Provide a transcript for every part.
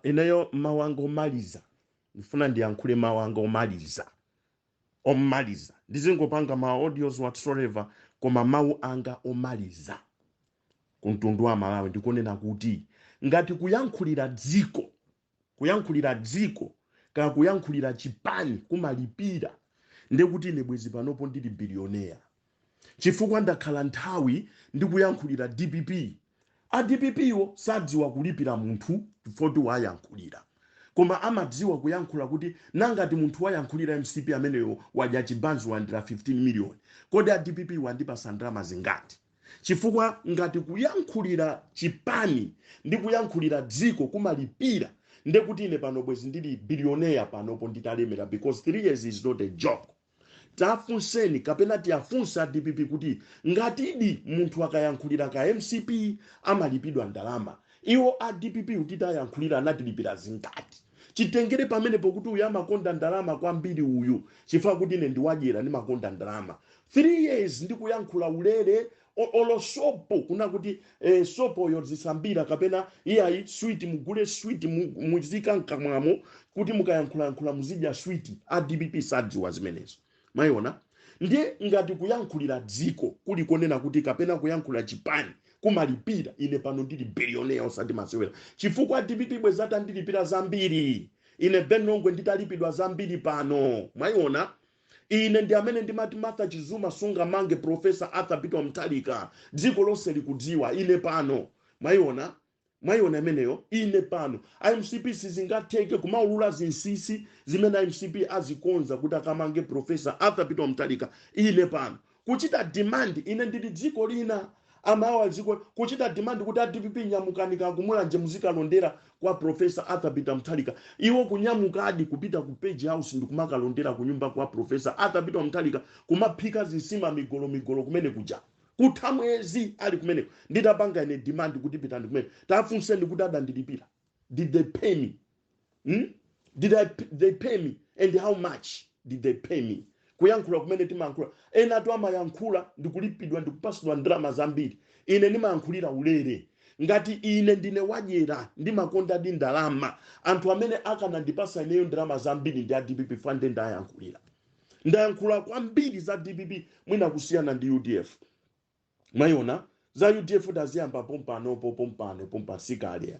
Ineyo mawu anga omaliza, ndifuna ndiyankhule mawu anga omaliza, omaliza. Ndizingopanga ma audios, whatsoever, koma mawu anga omaliza kumtundu wa Malawi ndikunena kuti ngati kuyankhulira dziko, kuyankhulira dziko kaya kuyankhulira chipani kumalipira, ndekuti ine bwezi panopo ndili billionaire, chifukwa ndakhala nthawi ndikuyankhulira DPP. A DPP wo sadziwa kulipira munthu chifukwa wayankhulira, koma amadziwa kuyankhula kuti nangati munthu wayankhulira MCP, ameneyo wadya chibanzi, walandira 15 million. Kodi a DPP wandipasa ndalama zingati? Chifukwa ngati kuyankhulira chipani ndi kuyankhulira dziko kumalipira, ndekuti ine pano bwezi ndili billionaire, panopo nditalemera, because 3 years is not a joke. Tafunseni kapena tiyafunse a DPP kuti ngatidi munthu akayankhulira ka MCP amalipidwa ndalama, iwo a DPP kuti tayankhulira anatilipira zingati? Chitengere pamenepo kuti uyu amakonda ndalama kwambiri uyu, chifukwa kuti ine ndiwadyera, ndimakonda ndalama. 3 years ndikuyankhula ulere, olo sopo kuna kuti sopo yozisambira kapena iyayi sweet, mugule sweet muzika mkamwamo kuti mukayankhulayankhula muzidya sweet, a DPP sadziwa zimenezo. Mwayiona? Ndiye ngati kuyankhulira dziko kuli konena kuti kapena kuyankhula chipani kumalipira, ine pano ndili billionaire, osati masewera, chifukwa DPP bwezi atandilipira zambiri. Ine Ben Longwe nditalipidwa zambiri pano. Mwayiona? Ine ndi amene ndimati Martha Chizuma sungamange Professor Arthur Peter Mutharika, dziko lonse likudziwa. Ine pano, mwayiona? Mwayiona imeneyo? Ine pano iMCP sizingatheke kumaulula zinsinsi zimene iMCP azikonza kuti akamange Professor Arthur Peter Mutharika. Ine pano kuchita demand, ine ndili dziko lina, amawa dziko kuchita demand kuti a DPP nyamukanika kumulanje muzikalondera kwa Professor Arthur Peter Mutharika, iwo kunyamukadi kupita ku Page House ndikumakalondera kunyumba kwa Professor Arthur Peter Mutharika, kumaphika zinsima migolo migolo kumene kuja, kutha mwezi ali kumeneko. Nditapanga ine demand kuti pitani kumene, tafunseni kuti adandilipira. Did they pay me, Did they pay me, and how much did they pay me? Kuyankhula kumene timayankhula, ena atu amayankhula ndikulipidwa, ndikupasidwa ndalama zambiri. Ine ndimayankhulira ulere. Ngati ine ndine wadyera, ndimakondadi ndalama, anthu amene akanandipasa ineyo ndalama zambiri ndi a DPP. Fande ndayankhulira, ndayankhula kwambiri za DPP, mwina kusiyana ndi UDF. Mwayiona? Za UDF taziyamba pompanopo, pompano pompasikale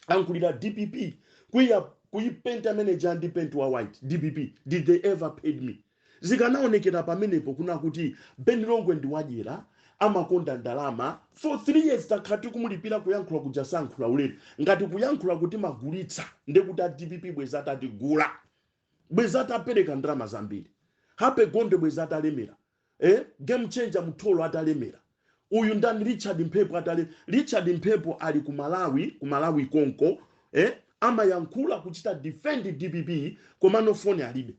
ankhulira DPP kuya kuipenta manager ndi penti wa white. DPP, did they ever paid me? Zikanaonekera pamenepo kuna kuti Ben Longwe ndi wadyera, amakonda ndalama. For 3 years takhala tikumulipira kuyankhula kuja, sankhula ulere. Ngati kuyankhula kuti magulitsa, ndekuti a DPP bweza atatigula, bweza atapereka ndalama zambiri. Hape Gondwe bweza atalemera, Game Changer Mtholo atalemera. Uyu ndani? Richard Mphepo atale. Richard Mphepo ali ku Malawi, ku Malawi konko, amayankhula kuchita defend DPP, komano foni alibe,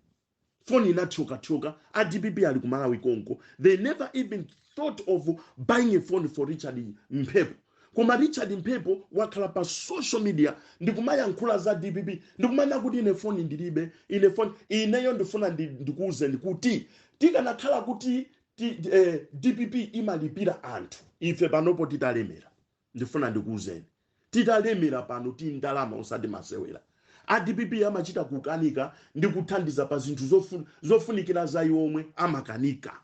foni inathyokathyoka. A DPP ali ku Malawi konko, they never even thought of buying a phone for Richard Mphepo. Koma Richard Mphepo wakhala pa social media ndikumayankhula za DPP, ndikumanena kuti ine foni ndilibe, ine foni. Ineyo ndifuna ndikuwuzeni kuti tikanakhala kuti DPP imalipira anthu, ife panopo titalemera. Ndifuna ndikuwuzeni, titalemera pano ti ndalama, osati masewera. A DPP amachita kukanika ndi kuthandiza pa zinthu zofunikira za iwo omwe, amakanika.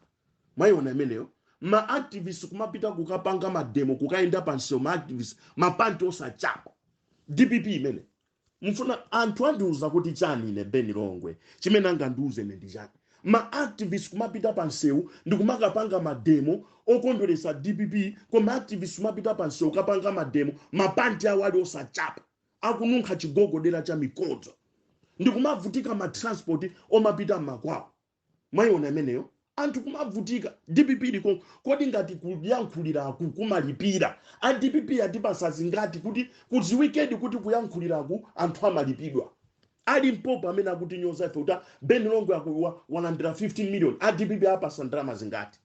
Mwayiona imeneyo? Ma activist kumapita kukapanga mademo, kukayenda pansewu, ma activist mapanti osachapa. DPP imene mfuna anthu andiuza kuti chani? Ine Beni Longwe, chimene angandiuze ine ndi chani? Ma activist kumapita pansewu ndikumakapanga mademo okondweresa DPP, koma activist kumapita pansewu kapanga mademo, mapanti awo ali osachapa, akununkha chigogodera cha mikodzo, ndikumavutika ma transport omapita mmakwawo. Mwayiona imeneyo? Anthu kumavutika, DPP liko. Kodi ngati kuyankhuliraku kumalipira, a DPP atipasa zingati kuti kudziwikedi kuti kuyankhuliraku anthu amalipidwa? Ali mpopo amene akutinyoza ife kuti Ben Longwe walandira 15 million, a DPP apasa ndalama zingati,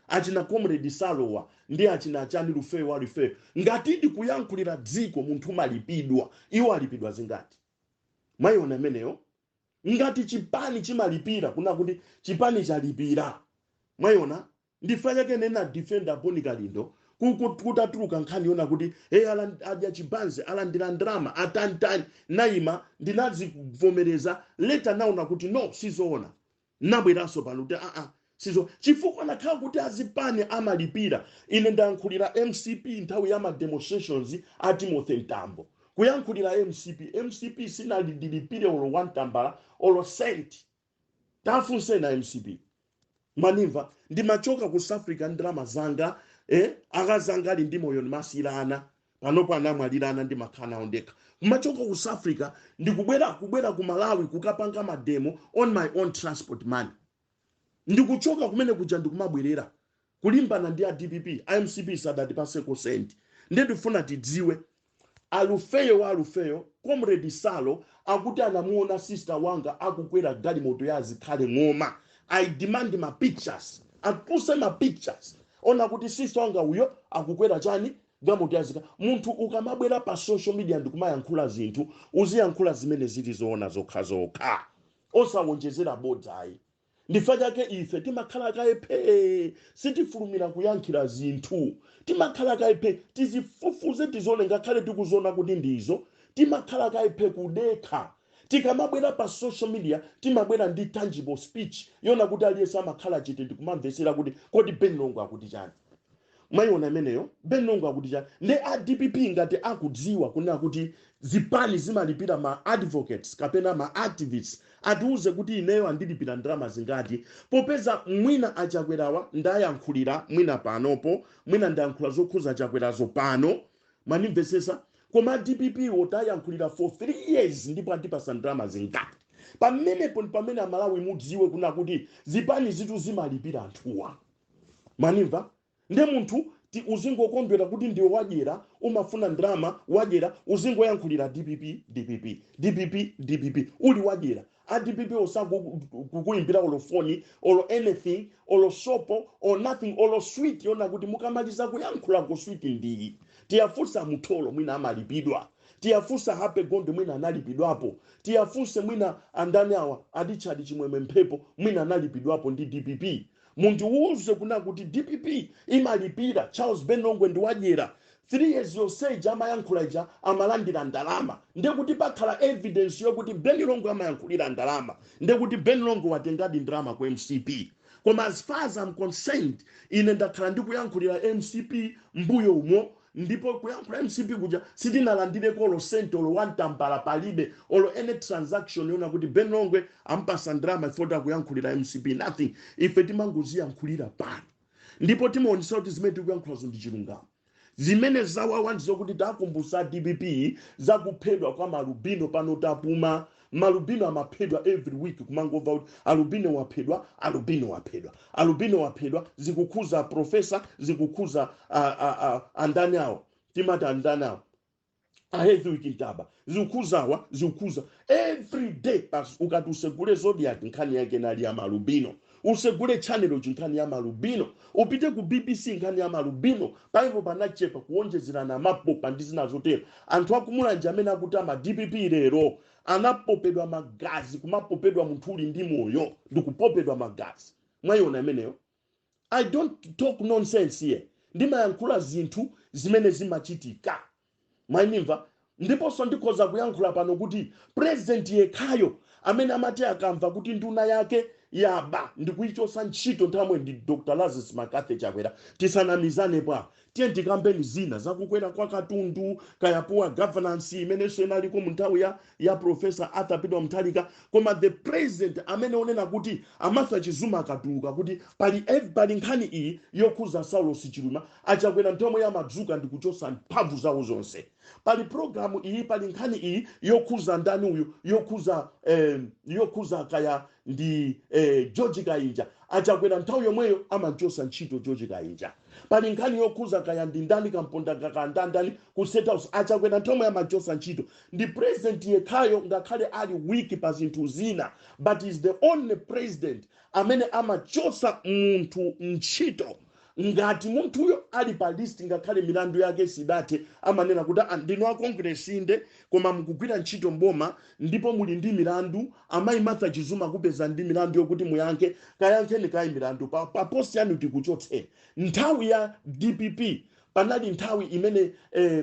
Achina Comrade Salowa ndi achina achani, Lufeyo wa Lufeyo, ngatidi kuyankhulira dziko munthu umalipidwa, iwo alipidwa zingati? Mwayiona imeneyo? Ngati chipani chimalipira, kuna kuti chipani chalipira. Mwayiona? Ndifanya chake nena defender Boni Kalindo. Kutatuluka nkhani yona kuti hey, adya chibanzi, alandira ndalama, atantani, naima ndinazivomereza. Later naona kuti no, sizoona. Nabweranso pano kuti aa, sizo, chifukwa nakhala kuti azipani amalipira. Ine ndayankhulira MCP nthawi ya ma demonstrations a Timothy Mtambo, kuyankhulira MCP. MCP sinalindilipire olo wantambala, olo cent. Tafunsena MCP, manimva? Ndimachoka ku South Africa ndalama zanga, akazanga ali ndi moyo, ndimasiyirana panopo, anamwalirana, ndimakhala nawo ndekha. Kumachoka ku South Africa ndikubwera, kubwera ku Malawi kukapanga ma demo on my own transport money. Ndikuchoka kumene kuja ndikumabwerera kulimbana ndi a DPP. IMCP sadatipaseko senti. Ndiye tifuna tidziwe alufeyo wa alufeyo. Comrade Salo akuti anamuona sister wanga akukwera galimoto ya Azikhale Ng'oma. I demand ma pictures, atuse ma pictures ona kuti sister wanga uyo akukwera chani, galimoto ya Zikhale. Munthu ukamabwera pa social media ndikumayankhula zinthu, uziyankhula zimene zili zoona zokhazokha, osawonjezera bodzayi. Ndifa chake ife timakhala kaye phee, sitifulumira kuyankhira zinthu. Timakhala kaye phee, tizifufuze, tizione. Ngakhale tikuziona kuti ndizo, timakhala kaye phee kudekha. Tikamabwera pa social media timabwera ndi tangible speech yona kuti aliyense amakhala chete ndikumamvesera kuti kodi Ben Longwe akuti chani? Mwayiona imeneyo? Ben Longwe akuti chani? Ndi a DPP ngati akudziwa kunena kuti zipani zimalipira ma advocates kapena ma activists, atiuze kuti ineyo andilipira ndalama zingati, popeza mwina Achakwerawa ndayankhulira mwina panopo, mwina ndayankhula zokhuza Achakwerazo pano, mwanimvesesa? Koma DPP wotayankhulira for 3 years ndipo andipasa ndalama zingati? Pamenepo ndi pamene Amalawi mudziwe kuna kuti zipani zitu zimalipira anthuwa, manimva? Nde munthu ti uzingokondwera kuti ndiwe wadyera, umafuna ndalama, wadyera, uzingoyankhulira DPP, DPP, DPP, DPP, uli wadyera. A DPP osakukuimbira olo foni, olo anything, olo sopo or nothing, olo sweet yona kuti mukamaliza kuyankhula ku sweet ndiyi. Tiyafunsa Mutholo, mwina amalipidwa. Tiyafunsa Hape Gondwe, mwina analipidwapo. Tiyafunse mwina andani awa, Adichadi Chimwemwe Mphepo, mwina analipidwapo ndi DPP. Mundiwuze kuna kuti DPP imalipira Charles Ben Longwe ndi wadyera, 3 years yonseja amayankhula ija amalandira ndalama, ndekuti pakhala evidence yokuti Ben Longwe amayankhulira ndalama, ndekuti Ben Longwe watengadi ndalama ku MCP. Koma as far as I'm concerned, ine ndakhala ndikuyankhulira MCP mbuyo umo, ndipo kuyankhula MCP kuja sitinalandireko olo cent, olo wantambala palibe, olo any transaction yona kuti Ben Longwe ampasa ndalama ifoti akuyankhulira MCP, nothing. Ife timangoziyankhulira pano ndipo timaonesa kuti zimene tikuyankhulazo ndi chilungamo. Zimene zawawa ndizokuti takumbusa DPP zakuphedwa kwa malubino. Pano tapuma, malubino amaphedwa every week, kumangomva kuti alubino waphedwa, alubino waphedwa, alubino waphedwa. Zikukhuza professor, zikukhuza andani awo, timati andani awo, aHedwig Ntaba, zikukhuzawa, zikukhuza every day. Basi ukati usegule Zodiak, nkhani yake nali ya malubino. Usegule Channel chi, nkhani ya malubino. Upite ku BBC, nkhani ya malubino. Paipo panachepa kuwonjezerana mapopa ndi zina zotero. Anthu akumulanje amene akuti ama DPP lero anapopedwa magazi, kumapopedwa munthu uli ndi moyo, ndikupopedwa magazi. Mwayiona imeneyo? I don't talk nonsense here. Ndimayankhula zinthu zimene zimachitika, mwayimva? Ndiponso ndikhoza kuyankhula pano kuti president yekhayo amene amati akamva kuti nduna yake yaba ndikuyichosa ntchito nthamwe ndi Dr Lazarus McCarthy Chakwera. Tisanamizane pa, tiye tikambeni zina zakukwera kwa katundu, kaya poor governance imenenso inaliko mu nthawi ya Professor Arthur Peter Mutharika. Koma the president amene onena kuti amartha Chizuma akatuluka kuti pali nkhani iyi yokhuza Saulos Chilima, Achakwera nthawi yamadzuka ndikuchosa mphamvu zawo zonse. Pali programu iyi, pali nkhani iyi yokhuza ndani uyu, yokhuza kaya ndi George Kainja, Achakwera nthawi yomweyo amachosa ntchito George Kainja. Pali nkhani yokhuza kaya ndi ndani, Kamponda kakandandani ku State House, Achakwera nthawi yomweyo amachosa ntchito. Ndi president yekhayo, ngakhale ali weak pa zinthu zina, but is the only president amene amachosa munthu ntchito ngati munthuyo ali pa list, ngakhale milandu yake sidathe. Amanena kuti, "Ah, ndinu a Congress inde, koma mukugwira ntchito mboma ndipo muli ndi milandu. Amayi Martha Chizuma kupeza ndi milandu yokuti muyankhe, kayankheni kayi milandu pa post yanu, tikuchotseni." Nthawi ya DPP Panali nthawi imene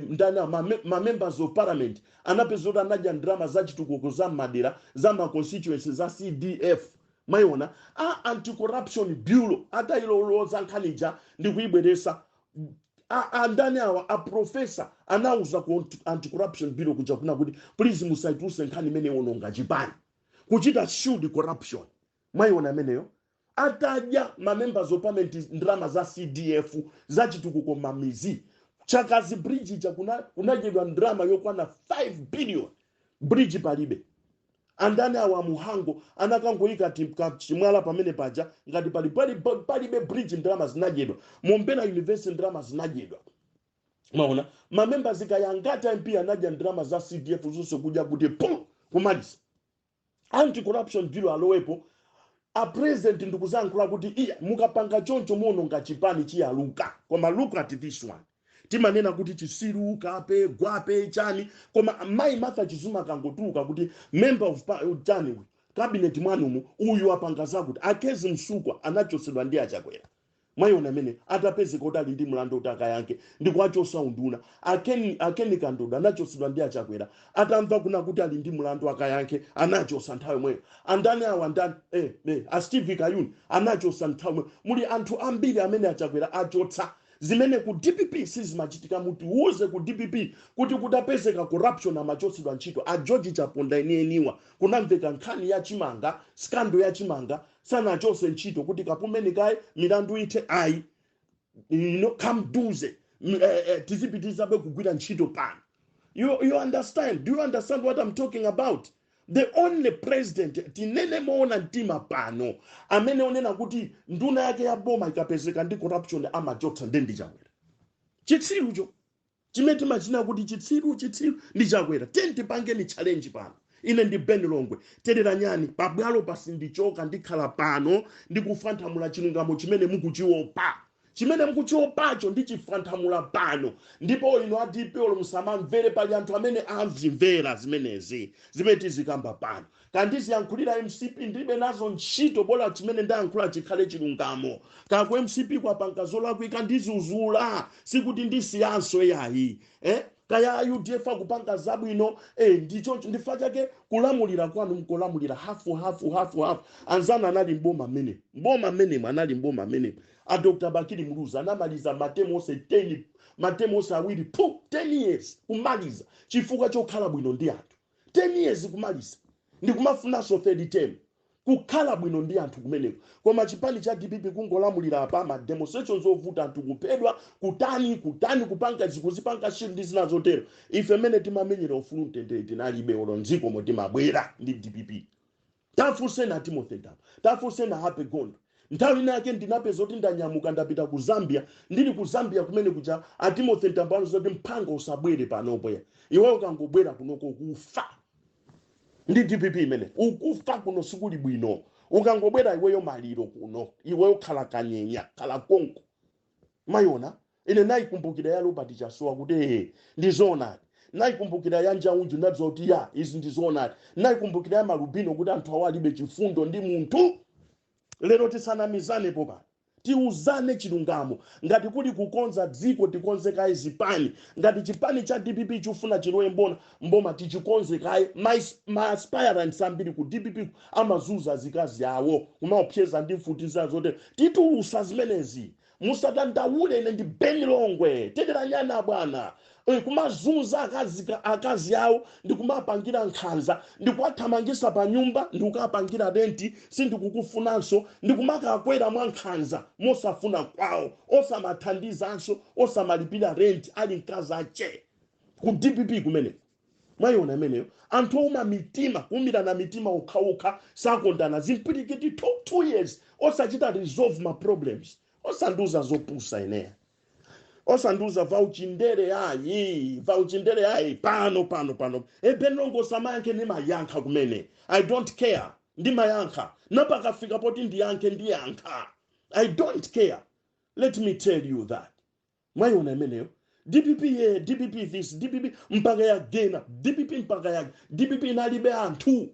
ndani, ma members of parliament anapeza kuti anadya ndalama za chitukuko za madera, za ma constituency, za CDF. Mwayiona, a Anti-Corruption Bureau atayiloloza nkhanija ndi kuyibweresa, andani awa, a professor anauza ku Anti-Corruption Bureau kuja kuna kuti, "Please, musaituluse nkhani imene iwononga chipani," kuchita shield corruption. Mwayiona ameneyo, atadya ma members of parliament ndalama za CDF, za chitukuko mamizi. Chakazi Bridge ija kunadyedwa ndalama yokwana 5 billion, bridge palibe. Andani awa, Muhango, anakangoyika chimwala pamene paja ngati palibe bridge, ndalama zinadyedwa. Mombera University ndalama zinadyedwa. Maona, ma members kayangati MP anadya ndalama za CDF zonse, kudya kuti pum, kumaliza. Anti-Corruption Bureau alowepo. A president ndikuzayankhula kuti, "Iya, mukapanga choncho muononga chipani, chiyaluka." Koma look at this one, timanena kuti chisiru, kape, gwape, chani, koma mayi Martha Chizuma akangotuluka kuti member of chani, cabinet mwanumu uyu apanga zakuti. A Kezzie Msukwa anachosedwa ndi Achakwera. Mwayiona amene atapezeka kuti ali ndi mlandu kuti akayankhe, ndikuwachosa unduna. Akeni Kandodo anachosedwa ndi Achakwera atamva kuna kuti ali ndi mlandu akayankhe, anachosa nthawi imweyo. Andani awa, andani, a Steve Kayuni anachosa nthawi imweyo. Muli anthu ambiri amene Achakwera achotsa, zimene ku DPP sizimachitika. Mutiuze ku DPP kuti kutapezeka corruption amachosedwa ntchito? A George Chaponda enieniwa, kunamveka nkhani ya chimanga, scandal ya chimanga, sanachose ntchito kuti kapumeni kaye milandu ithe, ayi. Kamduze tizipitizabe kugwira ntchito pano. You understand? Do you understand what I'm talking about? The only president, tinene moona mtima pano, amene onena kuti nduna yake ya boma ikapezeka ndi corruption amachotsa, nde ndi Chakwera. Chitsirucho chimene timachina kuti chitsiru, chitsiru ndi Chakwera. Teni tipangeni challenge pano. Ine ndi Ben Longwe, terera nyani pabwalo pasindichoka, ndikhala pano ndikufanthamula chilungamo chimene mukuchiopa. Chimene mukuchiopacho ndichifanthamula pano. Ndipo inu a DPP musamamvere, pali anthu amene amvimvera zimenezi zimene tizikamba pano. Kandiziyankhulira MCP, ndilibe nazo ntchito, bola chimene ndayankhula chikhale chilungamo. Kako MCP kwapanga zolakwika, ndizuzula, sikuti ndisiyanso yayi, eh? Kaya UDF akupanga zabwino, ndicho ndifa chake kulamulira kwanu mkulamulira hafu hafu hafu hafu. Anzanu anali mboma mmene, mboma mmenemo, anali mboma mmenemo. A Dr Bakili Muluzi anamaliza ma term onse 10, ma term onse awiri pu 10 years kumaliza, chifukwa chokhala bwino ndi anthu. 10 years kumaliza, ndikumafunanso third term, kukhala bwino ndi anthu kumeneko. Koma chipani cha DPP kungolamulira apa, ma demonstrations ovuta, anthu kuphedwa, kutani kutani, kupanga zikuzipanga shiri ndi zina zotero. Ife mene timamenyera ufulu, mtendere tinalibe olo mdziko motimabwera ndi DPP. Tafunsena Timothy Mtambo, tafunsena Happy Gondo. Nthawi ina yake ndinapeza kuti ndanyamuka, ndapita ku Zambia. Ndili ku Zambia kumene kuja, a Timothy Mtambo anati, "Mphanga, usabwere panopo ya iwe, ukangobwera kunoko kufa." Ndi DPP imene ukufa kuno, sikuli bwino. Ukangobwera iweyo, maliro kuno, iweyo khala kanyenya, khala konko. Mayona, ine nayikumbukira ya Robert Chasowa kuti ee, ndizoonadi. Nayikumbukira ya Njaunju, ndadziwa kuti ya, izi ndizoonadi. Nayikumbukira ya Malubino kuti anthu awo alibe chifundo ndi munthu. Lero tisanamizanepo pano, tiuzane chilungamo. Ngati kuli kukonza dziko, tikonze kaye zipani. Ngati chipani cha DPP chifuna chilowe mbona mboma, tichikonze kaye. Ma aspirants ambiri ku DPP amazuza azikazi awo, kumaopseza ndi mfuti zote. Titulusa zimenezi, musadandaule. Ine ndi Ben Longwe, teteranyana bwana. Kumazunza akazi awo, ndikumapangira nkhanza, ndikuwathamangisa pa nyumba, ndikukapangira renti, sindikukufunanso, ndikumakakwera mwa nkhanza mosafuna kwawo, osamathandizanso, osamalipira renti, ali mkazi ache ku DPP kumene. Mwayiona imeneyo, anthu ouma mitima, kuumirana mitima okhaokha, sakondana, zimpirikiti 2 years osachita resolve ma problems. Osanduza zopusa ineya, osanduza vauchindere ayi, vauchindere ayi. Pano pano pano, e Ben Longwe, samayankhe. Ndimayankha kumene, I don't care, ndimayankha. Napakafika poti ndiyankhe, ndiyankha, I don't care. Let me tell you that. Mwayiona imeneyo, DPP ye, DPP this, DPP mpaka yagena, DPP mpaka ya DPP inalibe anthu.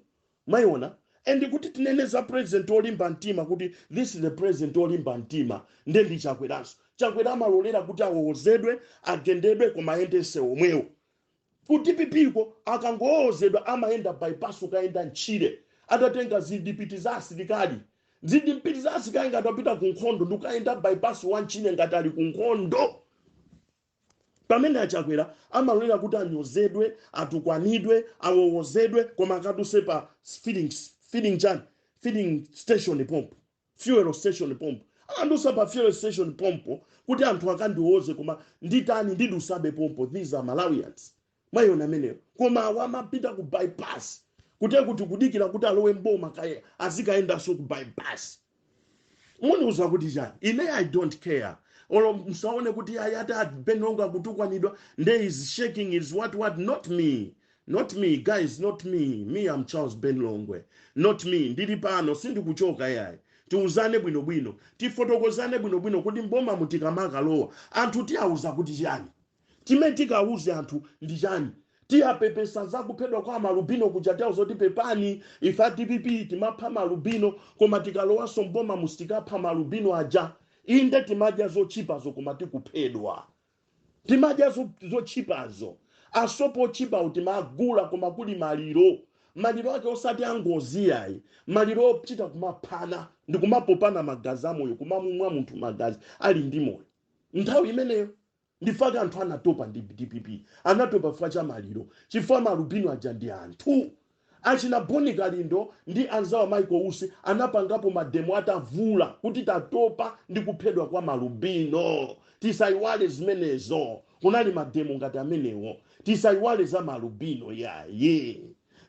Mwayiona, And kuti tinene za president olimba mtima, kuti this is the president olimba mtima, nde ndi Chakweranso. Chakwera amalolera kuti awowozedwe, agendedwe, koma ayendese omwewo. Ku DPP ko akangowozedwa amayenda bypass, ukayenda mtchire atatenga zidipiti za asilikali, zidipiti za asilikali ngati apita ku nkhondo, ndikukayenda bypass wa mtchire ngati ali ku nkhondo. Pamene aChakwera amalolera kuti anyozedwe, atukwanidwe, awowozedwe, koma akaduse pa filling chani, filling station pump, fuel station pump. Akandusa pa fuel station pump kuti anthu akandiwoze, koma nditani? Ndidusabe pompo. These are Malawians. Mwayona ameneyo? Koma awa amapita ku bypass kute kuti kudikira kuti alowe mboma kaye azikayendanso ku bypass. Muniuza kuti chani? Ine I don't care. Olo musaone kuti ayati Ben Longwe akutukwanidwa nde is shaking, is what what. Not me, not me, guys, not me. Me, I'm Charles Ben Longwe, not me. Ndili pano, sindikuchoka yayi. Tiuzane bwinobwino, tifotokozane bwinobwino kuti mboma mutikamakalowa anthu tiyauza kuti chani? Chimene tikauze anthu ndi chani? Tiyapepesa za kuphedwa kwa malubino kuja? Tiyauza kuti pepani, ife a DPP timapha malubino, koma tikalowanso mboma musitikapha malubino aja. Inde, timadya zochipazo, koma tikuphedwa. Timadya zochipazo, asopo ochipawo timagula, koma kuli maliro, maliro ake osati angozi yayi, maliro ochita kumaphana ndi kumapopana magazi amoyo, kumamumwa munthu magazi ali ndi moyo. Nthawi imeneyo ndifake anthu anatopa ndi DPP, anatopa chifukwa cha maliro, chifukwa malubino aja ndi anthu. Achina Boni Kalindo ndi anzawo Michael Usi anapangapo mademo atavula kuti tatopa ndi kuphedwa kwa malubino. Tisayiwale zimenezo. Kunali mademo ngati amenewo. Tisayiwale za malubino yaye.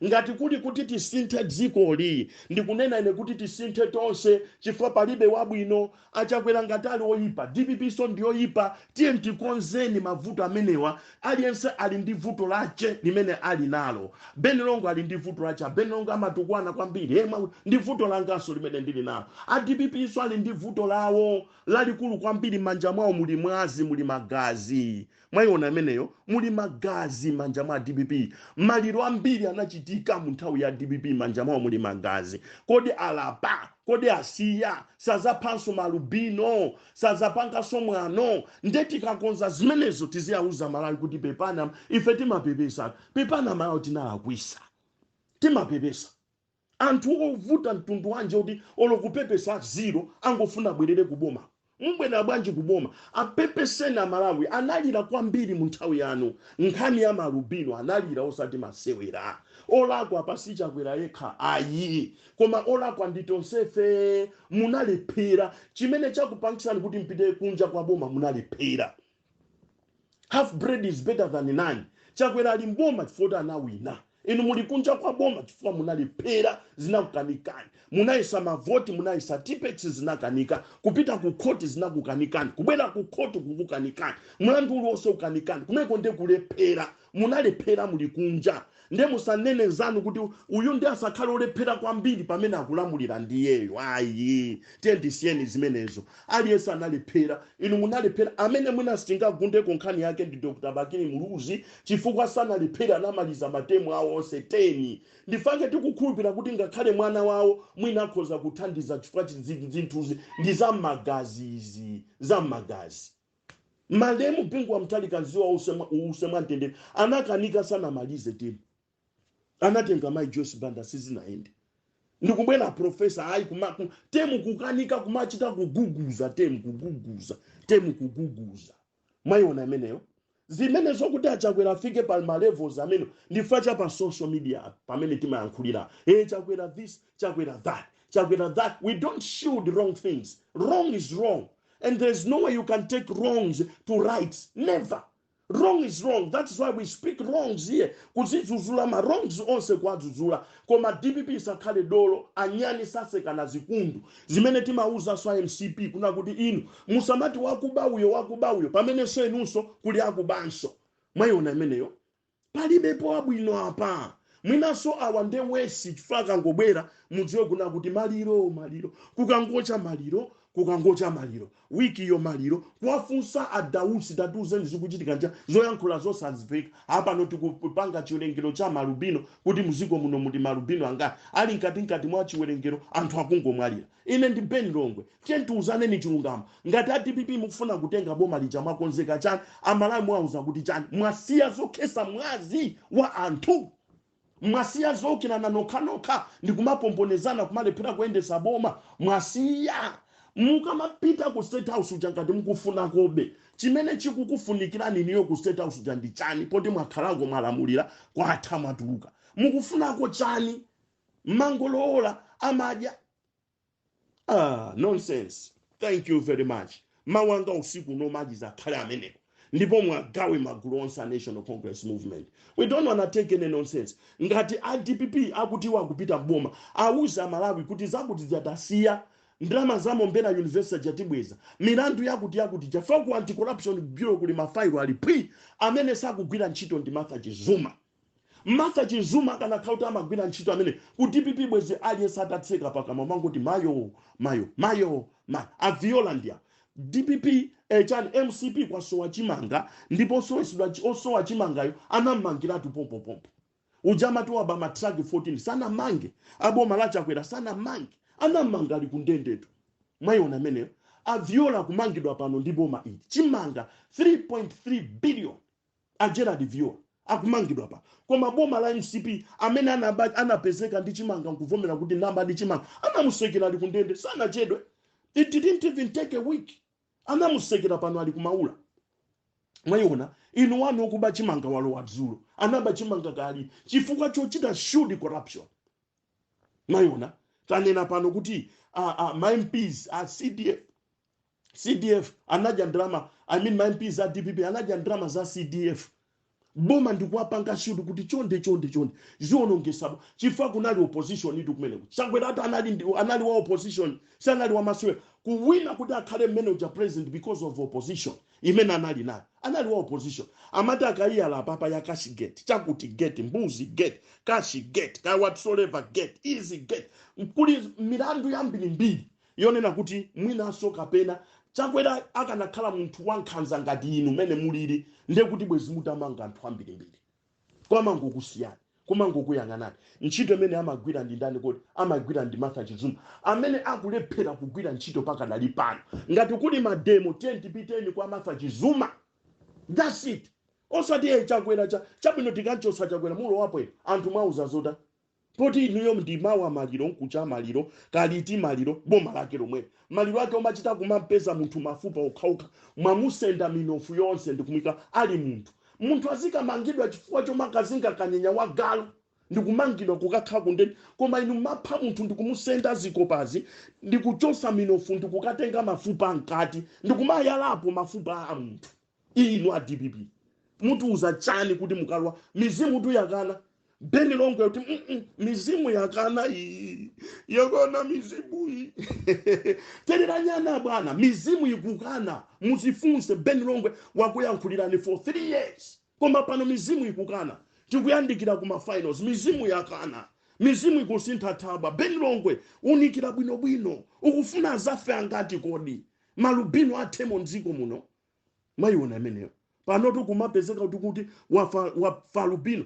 Ngati kuli kuti tisinthe dzikoli, ndikunena ine kuti tisinthe tonse, chifukwa palibe wabwino. Achakwera ngati ali oyipa, DPP so ndi oyipa. Tiye tikonzeni mavuto amenewa. Aliyense ali ndi vuto lache limene ali nalo. Ben Longwe ali ndi vuto lache. Ben Longwe amatukwana kwambiri. Ndi vuto langanso limene ndili nalo. A DPP so ali ndi vuto lawo lalikulu kwambiri. M'manja mwawo muli mwazi, muli magazi. Mwayiona ameneyo? Muli magazi m'manja mwa DPP. Maliro ambiri anachitika mu nthawi ya DPP. M'manja mwawo muli magazi. Kodi alapa? Kodi asiya? Sazaphanso malubino? Sazapanganso mwano? Nde tikakonza zimenezo, tiziyauza Malawi kuti pepana, ife timapepesa, pepana Malawi, tinalakwisa, timapepesa. Anthu ovuta mtundu wanje kuti olo kupepesa zero, angofuna abwerere kuboma. Mubwera bwanji kuboma? Apepeseni Amalawi, analira kwambiri mu nthawi yanu. Nkhani ya malubino analira osati masewera. Olakwa pasi Chakwera yekha ayi, koma olakwa ndi tonsefe. Munalephera. Chimene chakupangisani kuti mpite kunja kwa boma, munalephera. Half bread is better than none. Chakwera ali mboma chifukwa anawina. Inu muli kunja kwa boma chifukwa munalephera, zinakukanikani. Munayesa mavoti, munayesa Tipp-Ex, zinakanika. Kupita ku khoti zinakukanikani, kubwera ku khoti kukukanikani, mlandu uliwonse ukanikani. Kumeko nde kulephera. Munalephera muli kunja, nde musanene zanu kuti uyu ndi asakhale olephera kwambiri pamene akulamulira ndiyeyo ayi. Tiye ndisiyeni zimenezo. Aliyense analephera. Inu munalephera. Amene mwina sitingagundeko nkhani yake ndi Dr Bakili Muluzi, chifukwa sanalephera, anamaliza ma term awo onse 10. Ndifake tikukhulupirira kuti ngakhale mwana wawo mwina akhoza kuthandiza, chifukwa zinthuzi ndi zam'magazi, izi zam'magazi. Malemu Bingu wa Mutharika, mzimu uuse mwamtendere, anakanika, sanamalize term. Anatenga mayi Joyce Banda, sizinayende. Ndikubwera professor ayi term kukanika, kumachita kuguguza term, kuguguza term, kuguguza. Mwayiona imeneyo? Zimene zokuti aChakwera afike pa ma levels amene ndifa cha pa social media pamene timayankhulira, hey, Chakwera this, Chakwera that, Chakwera that. We don't shield wrong things. Wrong is wrong and there's no way you can take wrongs to rights, never. Wrong is wrong. That's why we speak wrongs here, kuzidzudzula ma wrongs onse, kuwadzudzula. Koma DPP isakhale dolo. Anyani sasekana zikundu. Zimene timauza so MCP kuna kuti inu musamati wakuba uyo, wakuba uyo, pamenenso inunso kuli akubanso. Mwayiona imeneyo? Palibepo abwino apa. Mwinanso awa nde worse, chifukwa akangobwera mudziwe kuna kuti maliro, maliro, kukangocha maliro. Kukangocha maliro, wikiyo maliro, kuwafunsa adausi, "Tatiuzeni, zikuchitika nja?" Zoyankhula zosaziveka. Apano tikupanga chiwerengero cha malubino kuti muziko muno muli malubino angati ali mkatikati mwa chiwerengero, anthu akungomwalira. Ine ndi Ben Longwe, tiye tiuzaneni chilungamo. Ngati a DPP mukufuna kutenga boma lija, mwakonzeka chani? Amalawi mwauza kuti chani? Mwasiya zokhesa mwazi wa anthu, mwasiya zokirana nokhanokha ndikumapomponezana, kumalephera kuyendesa boma. Mwasiya mukamapita ku State House uja, ngati mukufuna kobe, chimene chikukufunikirani niyo ku State House uja ndi chani? Poti mwakhalako, mwalamulira, kwatha, mwatuluka, mukufunako chani? Mangolowola amadya. Ah, nonsense. Thank you very much. Mawu anga usiku uno akhale amenewo, ndipo mwagawe magulu onse a National Congress Movement. We don't wanna take any nonsense. Ngati a DPP akuti wakupita mboma, awuze Amalawi kuti zakuti zatasiya, ndalama za Mombera University jatibweza, milandu yakuti yakuti jafa ku Anti-Corruption Bureau kuli mafailo ali pwi. Amene sakugwira ntchito ndi Martha Chizuma. Martha Chizuma akanakhala kuti amagwira ntchito, amene ku DPP bwezi aliyense atatseka pakamwa, mangoti mayo, mayo, mayo, mayo. Aviola ndiya DPP, chani, MCP kwasowa chimanga, ndipo osowa chimangayo anamangiratu pompopompo. Uja amati waba matraki 14 sanamange, aboma lachakwera sanamange, anamanga ali kundendetu. Mwayiona ameneyo? Aviola kumangidwa pano ndi boma ili, chimanga 3.3 billion, a Gerald Viola akumangidwa pa, koma boma la MCP amene anapezeka ndi chimanga nkuvomera kuti namba ndi chimanga, anamusekera ali kundende. Sanachedwe, it didn't even take a week, anamusekera, pano ali kumaula. Mwayiona inu? Wanu okuba chimanga walowa dzulo, anaba chimanga kali chifukwa chochita shoot corruption. Mwayiona? Tanena pano kuti ma MPs a CDF, CDF anadya ndalama, I mean, ma MPs a DPP anadya ndalama za CDF. Boma ndikuwapanga shield kuti chonde, chonde, chonde, zionongesabo, chifukwa kunali opposition itu kumeneko. Chakwera ati anali wa opposition, sanali wa masewera kuwina kuti akhale mmene uja president because of opposition imene anali nayo. Anali wa opposition, amati akayiyala papa ya Cashgate, chakuti gate, mbuzi gate, cash gate, ka whatsoever gate, easy gate. Kuli milandu yambirimbiri yonena kuti mwinanso kapena Chakwera akanakhala munthu wankhanza ngati inu mene mulili, ndiye kuti bwezi mutamanga anthu ambirimbiri. Kwamangokusiyani, kumangokuyang'anani. Ntchito imene amagwira ndi ndani kodi? Amagwira ndi Martha Chizuma, amene akulephera kugwira ntchito pakadali pano. Ngati kuli mademo, tiye tipiteni kwa Martha Chizuma, that's it. Osati "Ye Chakwera cha chabwino, tikanchosa Chakwera." Mulowapo inu, anthu mwauza zota poti inuyo ndi mawa maliro, nkucha maliro, kaliti maliro, boma lake lomwe maliro ake omachita kumampeza munthu mafupa okhaokha, mwamusenda minofu yonse ndikumwika ali munthu. Munthu azikamangidwa chifukwa chomakazinga kanyenya wa galu ndikumangidwa kukakhala kundende, koma inu mapha munthu ndikumusenda zikopazi, ndikuchosa minofu, ndikukatenga mafupa mkati, ndikumayalapo mafupa a munthu. Inu a DPP mutiuza chani kuti mukalwa? Mizimu tu yakana. Beni Longwe kuti mizimu yakana iyi, yakana mizimu iyi. Tereranyana bwana, mizimu ikukana. Muzifunse Beni Longwe wakuyankhulirani for 3 years, koma pano mizimu ikukana. Tikuyandikira kuma finals, mizimu yakana, mizimu ikusintha thaba. Beni Longwe, unikira bwinobwino, ukufuna azafe angati kodi? Malubino athemo mdziko muno. Mwayiona imeneyo? Panotu kumapezeka kuti wafa lubino,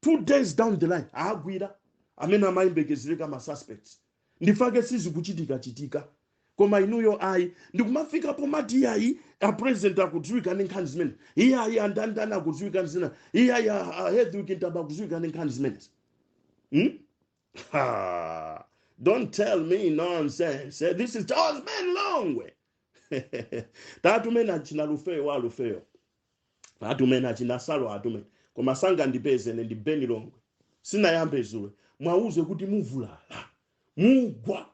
2 days down the line agwira amene amayembekezereka ma suspects. Ndifake sizikuchitika chitika, koma inuyo ayi. Ndikumafika pomati iyayi, a president akudziwika ndi nkhani zimene, iyayi, andandani akudziwika ndi zina, iyayi, a Hetherwick Ntaba akudziwika ndi nkhani zimenezi, Ha, don't tell me nonsense. This is Charles Ben Longwe. Tatumene achina Lufeyo wa Lufeyo, atumene achina Salo, atumene, koma sangandipeze. Ine ndi Beni Longwe, sinayambe zuwe. Mwauze kuti muvulala, mugwa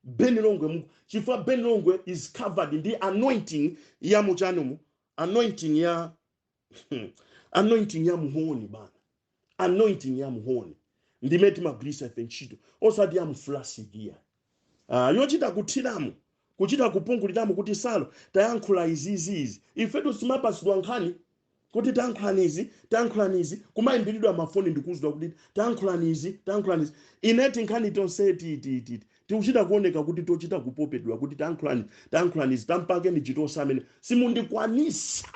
Beni Longwe mugwa, chifukwa Beni Longwe is covered ndi anointing ya muchanumu, anointing ya muhoni bana, anointing ya muhoni ndimene timagwirisa ife ntchito, osati ya mufulasikiya, yochita kuthiramo, kuchita kupunguliramo kuti salo tayankhula iziiziizi. Ifetu simapasidwa nkhani. Kuti tayankhulanizi, tayankhulanizi, kumayimbiridwa mafoni ndikuuzidwa kuti tayankhulanizi, tayankhulanizi. Ineti nkhani tonse tititi tikuchita kuoneka kuti tochita kupopedwa kuti tayankhulani, tayankhulanizi, tampakeni chitosa amene simundikwanisa.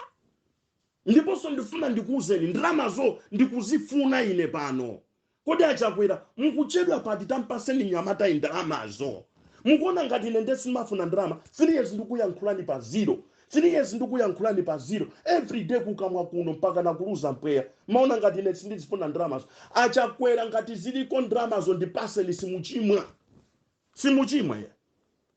Ndiponso ndifuna ndikuuzeni, ndalamazo ndikuzifuna ine pano. Kodi achakwera mukuchedwa pati? Tampaseni nyamata ndalamazo. Mukuona ngati ine ndesimafuna ndalama? 3 years ndikuyankhulani pa zero, 3 years ndikuyankhulani pa zero, every day kukamwa kuno mpaka nakuluza mpweya. Maona ngati ine sindizifuna ndalamazo? Achakwera, ngati ziliko ndalamazo ndipaseni. Simuchimwa, simuchimwa ya.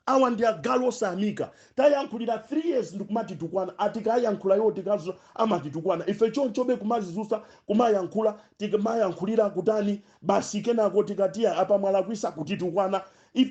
Awa ndi agalu osamika. Tayankhulira 3 years ndikumatitukwana. Atikayankhula iwo tikazo amatitukwana ife chonchobe, kumazizusa, kumayankhula, tikumayankhulira kutani basi. Kenako tikatiya apa mwalakwisa, kutitukwana.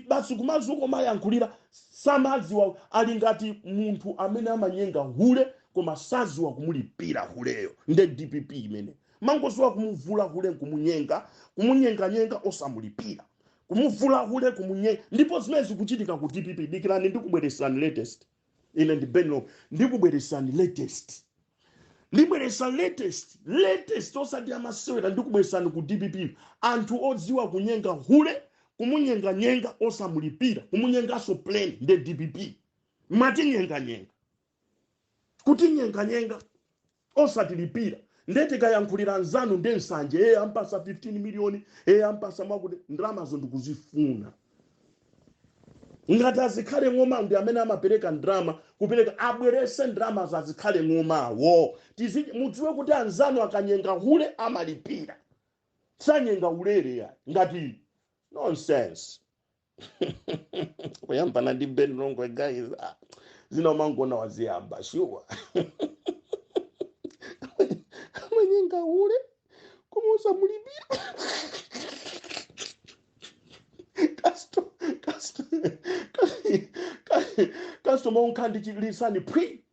Basi kumazuko mayankhulira. Samadziwa, ali ngati munthu amene amanyenga hule koma saziwa kumulipira huleyo. Nde DPP imene mangoziwa kumuvula hule, kumunyenga, kumunyenganyenga osamulipira, kumuvula hule, kumunyenga. Ndipo zimene zikuchitika ku DPP, dikirani, ndikubweresani latest. Ine ndi Ben Longwe, ndikubweresani latest, ndibweresa latest, latest, osati amasewera. Ndikubweresani ku DPP anthu odziwa kunyenga hule, kumunyenganyenga osamulipira, kumunyenganso plain. Nde DPP mwatinyenganyenga, kutinyenganyenga osatilipira. Nde tikayankhulira nzanu nde nsanje, eye ampasa 15 miliyoni, eye ampasa mwakuti. Ndalamazo ndikuzifuna. Ngati azikhale ng'oma ndi amene amapereka ndrama, kupereka, abwerese ndrama azikhale ng'omawo. Mudziwe kuti anzanu akanyenga hule amalipira, sanyenga ulere ya ngati nonsense. Kuyambana ndi Ben Longwe, guys, ah, zina mangona waziyamba sure. Amanyenga hule koma usamulipira. Customer unkhandichilisani phwi,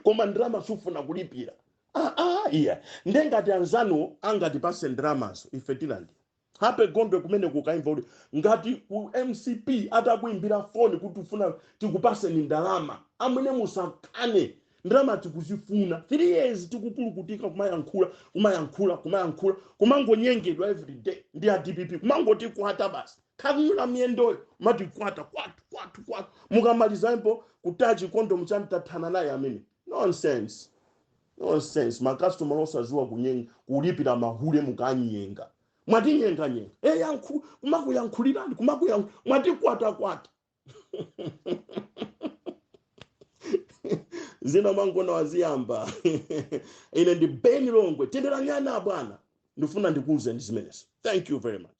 koma ndrama sufuna kulipira. Ah, ah, iya, ndengati anzanu angatipase ndramazo ife tilandira. Hape Gondwe kumene kukaimva kuti ngati ku MCP atakuimbira foni kuti ufuna tikupaseni ndalama, amwene musakane. Ndalama tikuzifuna. 3 years tikukulukutika, kumayankhula, kumayankhula, kumayankhula, kumangonyengedwa every day ndi a DPP, kumangotikwata basi, khakunyula miyendoyo, matikwata kwatu kwatu kwatu. Mukamalizapo kutachi kondomu chantathana naye amene. Nonsense, nonsense. Makastomera osaziwa kunyenga, kulipira mahule mukanyenga, mwatinyenganyenga. E, yankhu kumakuyankhulirani, kumakuyankhula, mwatikwatakwata. Zina mangona waziyamba. Ine ndi Ben Longwe. Tenderanyana bwana, ndifuna ndikuwuzeni zimenezo. Thank you very much.